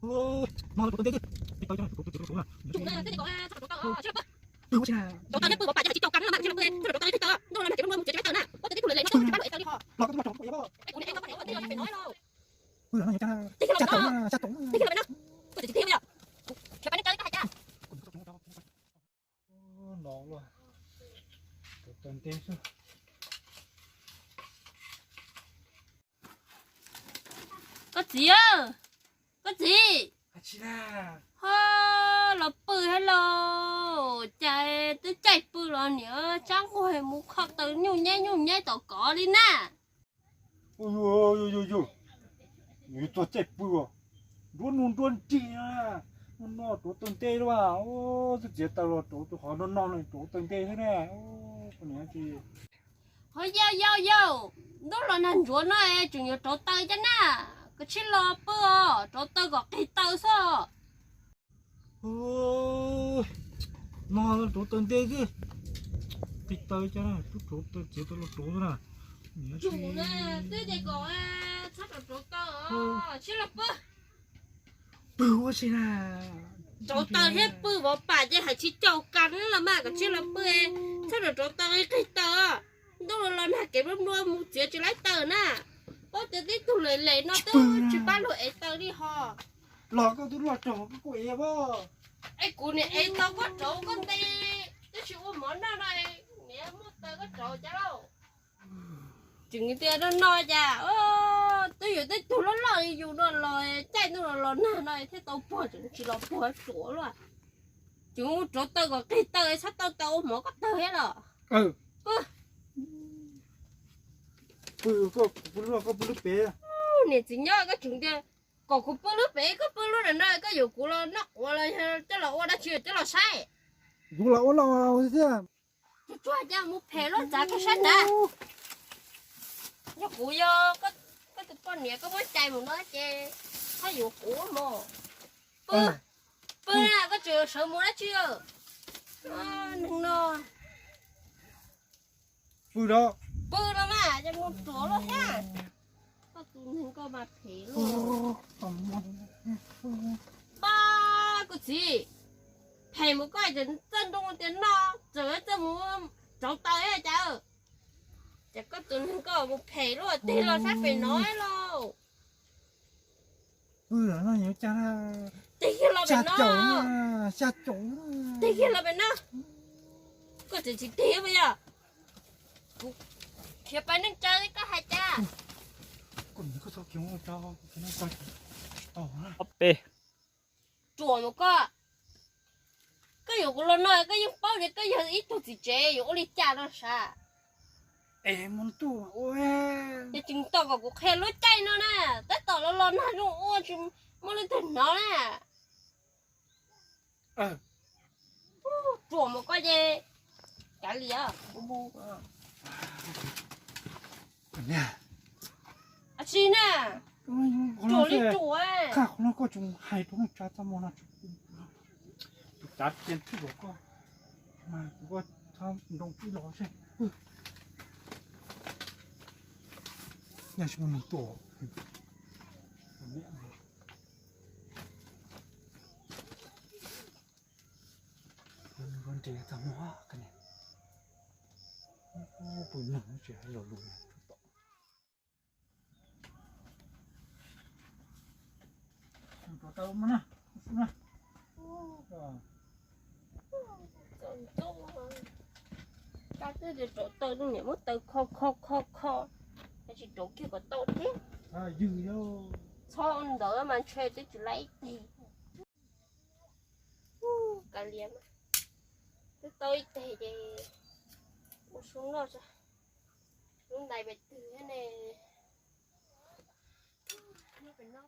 Tus no rauv taws thiab pw vov pam ces hais tsis tau kas na, mas tsis tau pw, txhob rauv taws thiab tsis tau, ntuj no mas tseem muaj mus txiav tsis tau na, ua tau thiab tug lem lem no tsis pab luag ev taws li ho. Los koj tuaj los tso kuv ev, kuv ev tau koj ev ua ntej los pem no los. Pw no, xya caum, xya caum, xya caum, kuv tsis tig li os, kuv thiaj pab neej tsa li koj hais cas. No los, rauv taws ntev xwb. Koj txiv, koj txiv, ho los pw thiab los, cas twb caij pw los niam tsab nquag mus kho taws nyuj nyeb nyuj nyeb tom kov li na. Yus, yus tuag caij pw, nruab nuj nruab nrig, no rauv taws ntev luaj, twb txiav taws los rauv tus qhov no no rauv taws ntev xwb na. Ho yau yau yau, ntuj los nag ntsuav no tseem yuav rauv taws cov na, koj tsis los pw os, rauv taws kom qig taws xwb. No rauv taws ntev xwb, qig taws cov na, twb rauv taws txiav taws los rauv xwb na. Twb tias kom txhob rauv taws, tsis los pw. Pw ua si na. Rauv taws thiab pw vov pam ces hais tsis caum kas los mas, koj tsis los pw, txhob rauv taws qig taws. Ntuj los los nag kev nplua nplua mus txiav tsis laib taws na. Paub tias tib tug lem lem no twb tsis pab luag ev taws li ho. Los koj twb los rauv koj kuj ev as. Es kuv niam ev tau koj rauv koj nte, twb tsis ua mov noj no, niam muaj taws koj rauv cas lauj. Tseem tias no no cas, twb yus twb tug loj loj li yus no los caij ntuj los los nag no thiaj tau puag, tseem tsis los puag ruam luaj. Tseem mus rauv taws kom qig taws txhob tau taws ua mov koj taws thiab los. Pw, koj pw lub pem. Niam txiv nyob koj tseem tias kom kuv pw lub pem, koj pw lub ntawm no, koj yuav kuv los noj quav los coj los ua dab tsi coj los saib. Kuv los ua no thiab. Tsuag tsuag cas mus phem luaj, txav koj sab nrad. Yog kuv yog koj tus poj niam koj muab cais mus no ces koj yuav kuv mos. Pw, pw na, koj tseem sawv mus dab tsi? Neeg no. Pw no, pw no mas, cas mus ruam luaj thiab. Koj tus neeg koj mas phem luaj. Pab koj txiv, phem mus koj txawj nroo tias no, txawm txawj mus rauv taws cas. Ces koj tus neeg koj mus phem luaj, tig los sab pem no lauj. Pw no yuav cas, tig kiag los pem no, xya caum, tig kiag los pem no. Koj tseem tsis tig puas yog? Kuv khiav pab neej tsa li koj hais cas. Peb, ruam mus koj. Koj yuav kuv los no koj yeej paub tias koj yog ib tug txiv tsev yuav ua li cas no sav. Es mus ntuj ua, ces tseem tos kom kuv qhia lub caij no na, tab tom los los nag zoo ua tsis muaj leej twg hnov na. Ruam mus koj ces kav liam. Ab tsi na, ruam li ruam. Koj tseem hais rau neej tsa txaj muag no, tus cav cia thwj rau koj, mas kuv txhob nroo ib los seb. Nyaj tsis muaj neeg tuaj. Nres txaj muag koj ne. Pw neeg tsis hais lo lus na, tsov tom. Rauv taws mas na, rauv taws, niam muab taws kho kho kho kho, tsis rauv kiag kom tau thiab. Txhob ntawd mas ntshe twb tsis laib ib teg. Kav liam, twb tau ib teg ces ua su noj. Lub ntais pem twg thiab ne? Pem no.